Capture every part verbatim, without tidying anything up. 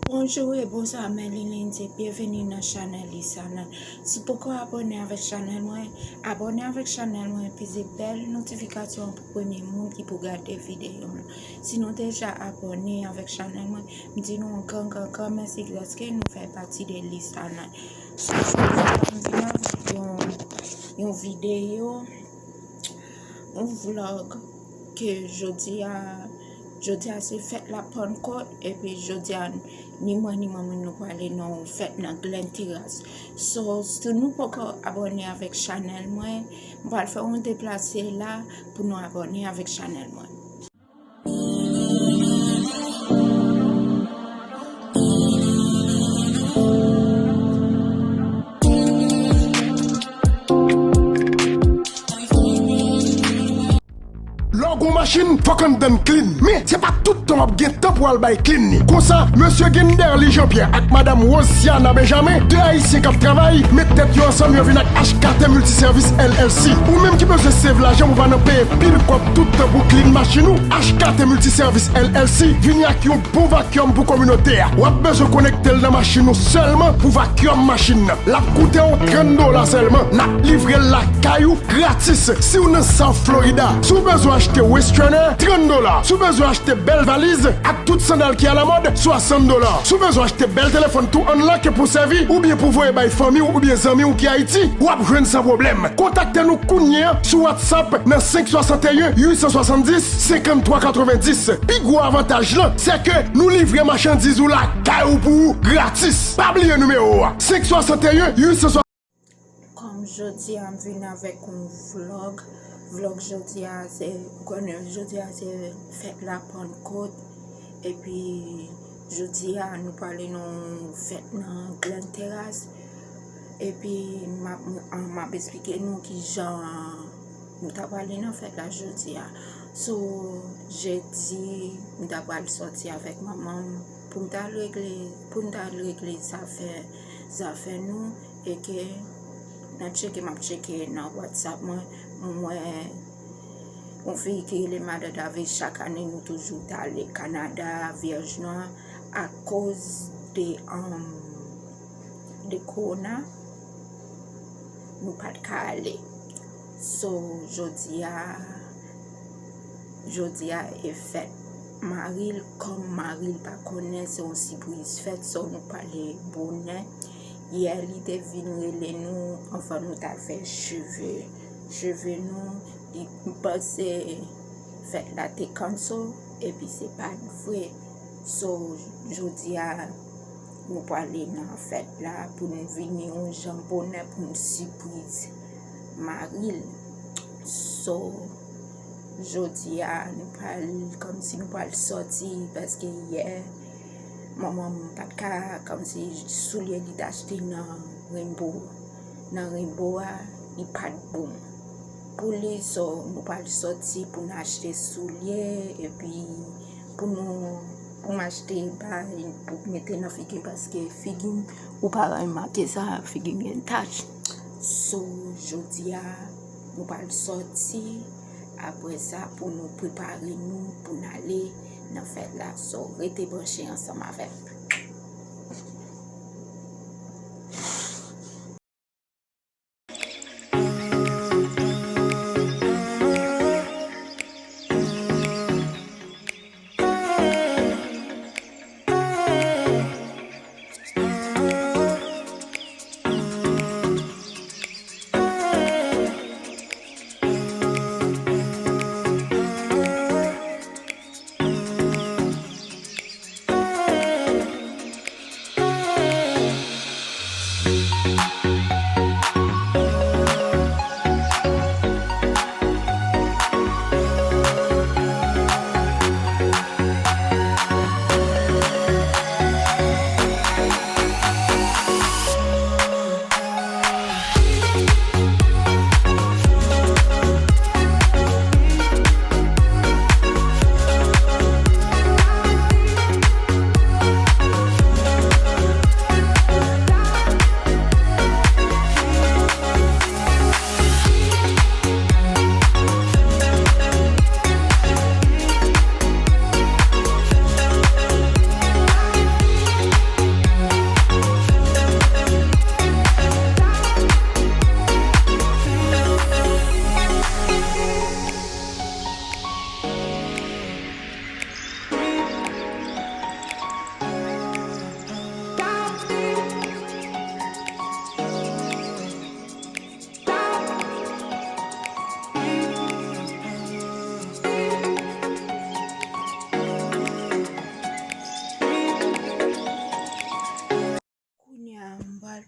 Bonjou e bonswa, mwen Lilinde, byenveni nan chanèl Lisanèl. Si w poko abòne avèk chanèl mwen, abòne avèk chanèl mwen, peze bèl notifikasyon an pou premye moun ki pou gade videyo m. Si nou deja abòne avèk chanèl mwen, m di nou yon gran, gran, gran mèsi paske nou fè pati de Lisanèl. So, jodi a, m vin avèk yon, yon videyo, yon vlog ke jodi a, jodi a se fèt la Pannkòt, epi jodi a ni mwen ni manmi nou prale nan yon fèt nan Glen Terrace. So, si nou poko abòne avèk chanèl mwen, m pral fè yon deplase la pou nou abòne avèk chanèl mwen. Lè w gen yon machin, fòk anndan l clean. Men, se pa tout tan w ap gen tan pou w al bay clean li. Konsa, mesye Genderly Jean-Pierre ak madanm Rosiana Benjamin, de Ayisyen k ap travay, met tèt yo ansanm, yo vin ak H K T Multiservice L L C. Ou menm ki bezwen save lajan pou w pa nan peye pil kòb tout tan pou clean machin ou, H K T Multiservice L L C vini ak yon bon vacuum pou kominote a. W ap bezwen konekte l nan machin ou sèlman pou vacuum machin nan. L ap koute w trant dola sèlman. N ap livre l lakay ou gratis. Si w nan South Florida, si w bezwen achte waist trainer, trant dola. Si w bezwen achte bèl valiz ak tout sandal ki alamòd, swasant dola. Si w bezwen achte bèl telefòn tou unlock pou sèvi, oubyen pou voye bay fanmi w oubyen zanmi w ki Ayiti, w ap jwenn san pwoblèm. Kontakte nou kounye a sou WhatsApp nan senk swasanteyen uit san swasanndis senkanntwa katrevenndis. Pi gwo avantaj lan, se ke nou livre machandiz ou lakay ou pou ou gratis. Pa bliye nimewo a, senk swasanteyen uit san swasanndis. Kòm jodi a m vin avèk yon vlog, vlog jodi a se, ou konnen jodi a se fèt la Pannkòt, epi jodi a nou prale nan yon fèt nan Glen Terrace, epi m ap, m ap esplike nou kijan nou ta prale nan fèt la jodi a. So, jedi, m ta pral sòti avèk manman m pou m ta al regle, pou m ta al regle zafè, zafè nou, e ke nan tcheke, m ap tcheke nan WhatsApp mwen, m wè yon fi ki rele Madan Davis, chak ane nou toujou t ale Kanada, Vyèj Nwa, akoz de, um, de kowona, nou pa t ka ale. So, jodi a, jodi a e fèt mari l, kòm mari l pa konnen, se yon sipriz fèt, so nou prale bonè. Yè, li te vin rele nou anvan nou t al fè cheve, cheve nou, li, m panse fèt la te cancel, epi se pa t vre. So, jodi a, nou prale nan fèt la pou n vini yon jan bonè pou n sipriz mari l. So, jodi a, nou pral, kòmsi nou pral sòti, paske yè, manman m pa t ka, kòmsi soulye li t achte nan Rainbow, nan Rainbow a, li pa t bon pou li, so, nou pral sòti pou n achte soulye, epi pou nou, pou m achte bagay pou mete nan figi m, paske figi m, ou pa remake sa, figi m gen tach. So, jodi a, nou pral sòti, apre sa, pou nou prepare nou, pou n ale nan fèt la. So, rete branche ansanm avè m.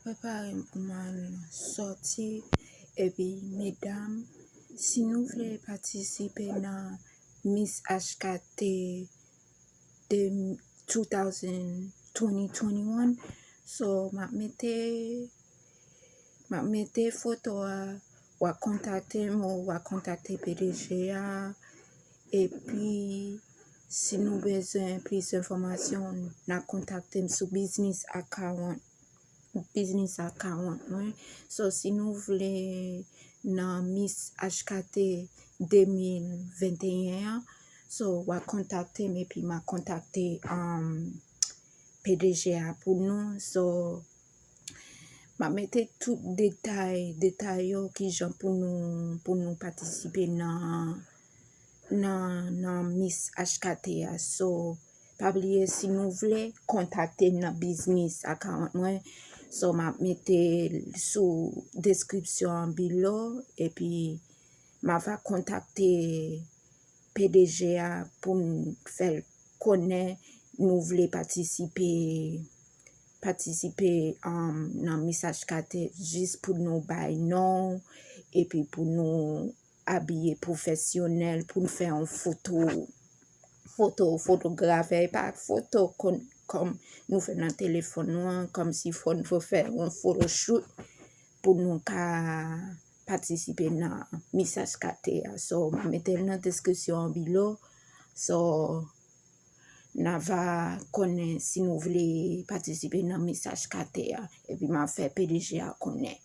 Prepare m pou m al sòti. Epi, medam, si nou vle patisipe nan Miss H K T de two thousand twenty twenty-one, so, m ap mete, m ap mete foto a, w a kontakte m ou w a kontakte P D G a. Epi, si nou bezwen plis enfòmasyon, n a kontakte m sou business account, business account mwen. So, si nou vle nan Miss H K T de mil venteyen an, so, w a kontakte m epi m a kontakte, um, P D G a pou nou. So, m ap mete tout detay, detay yo, kijan pou nou, pou nou patisipe nan, nan, nan Miss H K T a. So, pa bliye, si nou vle, kontakte m nan business account mwen. So, m ap mete l sou description an below, epi m a va kontakte P D G a pou m fè l konnen nou vle patisipe, patisipe, um, nan Miss H K T, jis pou nou bay non, epi pou nou abiye pwofesyonèl, pou n fè yon foto, foto, fotografè, e pa foto kon, kòm nou fè nan telefòn nou an, kòmsi fò n fè yon photoshoot pou nou ka patisipe nan Miss H K T a. So, m mete l nan description an below. So, n a va konnen si nou vle patisipe nan Miss H K T a. Epi m a fè P D G a konnen.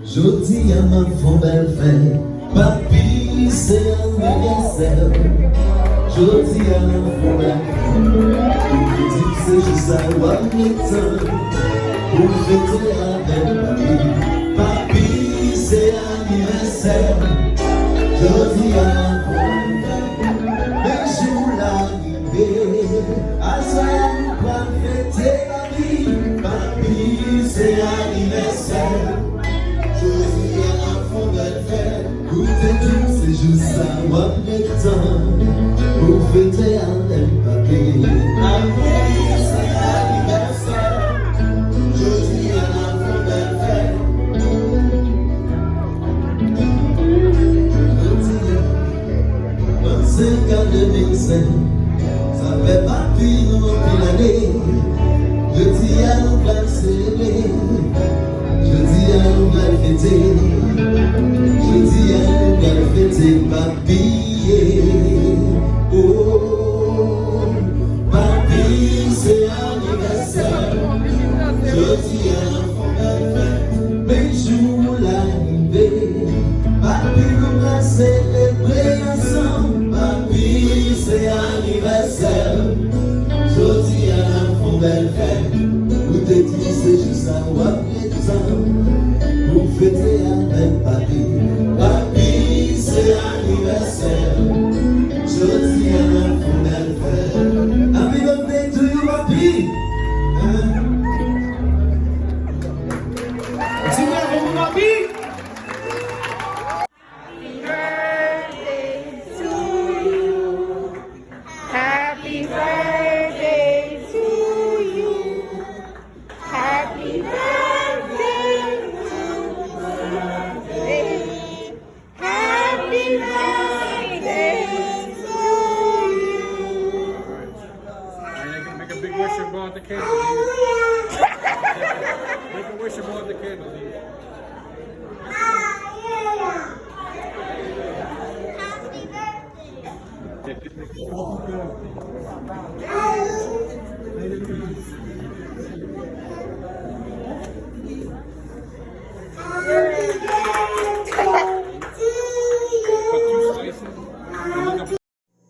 Jodi a m ap fè yon bèl fèt. Papi, se anivèsè. Jodi a m ap fè yon bèl fèt. Ou te di m se jou sa w ap ret tann pou fete avèk papi. Papi, se anivèsè. Jodi a m ap fè yon bèl fèt. Men jou la rive. Aswè a nou pral fete. Papi, se anivèsè. Jodi a n ap fè yon bèl fèt. Ou te di m se jou sa w ap ret tann pou fete avèk papi. Papi, se anivèsè. Jodi a n ap fè yon bèl fèt. Jodi a Vennsenk a de mil senk, sa fè papi nou anpil ane. Jodi a nou pral selebre. Jodi a nou pral fete. Jodi a nou pral fete papi. Oh, papi, se anivèsè. Jodi a n ap fè yon bèl fèt. Men jou la rive. Papi, nou pral selebre ansanm. Papi, se anivèsè. Jodi a n ap fè yon bèl fèt. Ou te di se jou sa w ap ret tann pou fete avèk papi. Papi, se anivèsè. Jodi a n ap fè yon bèl fèt. Happy birthday to you, papi. Hein? Ti bravo pou papi. Happy birthday to you. Happy birthday to you. Happy birthday to you. Happy birthday to you. All right, make a, make a big wish and blow out the candle, D J. Make a wish and blow out the candle, D J.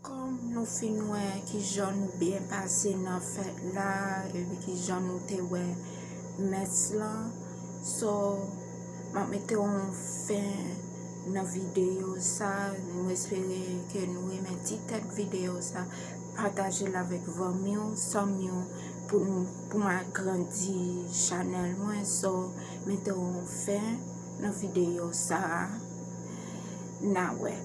Kòm nou fin wè kijan nou byen pase nan fèt la, epi kijan nou te wè mès lan, so, m ap mete yon fen nan videyo sa. Nou espere ke nou renmen ti tèt videyo sa. Pataje l avèk fanmi w, zanmi w, pou nou, pou m agrandi chanèl mwen. So, mete yon fen nan videyo sa a. N a wè.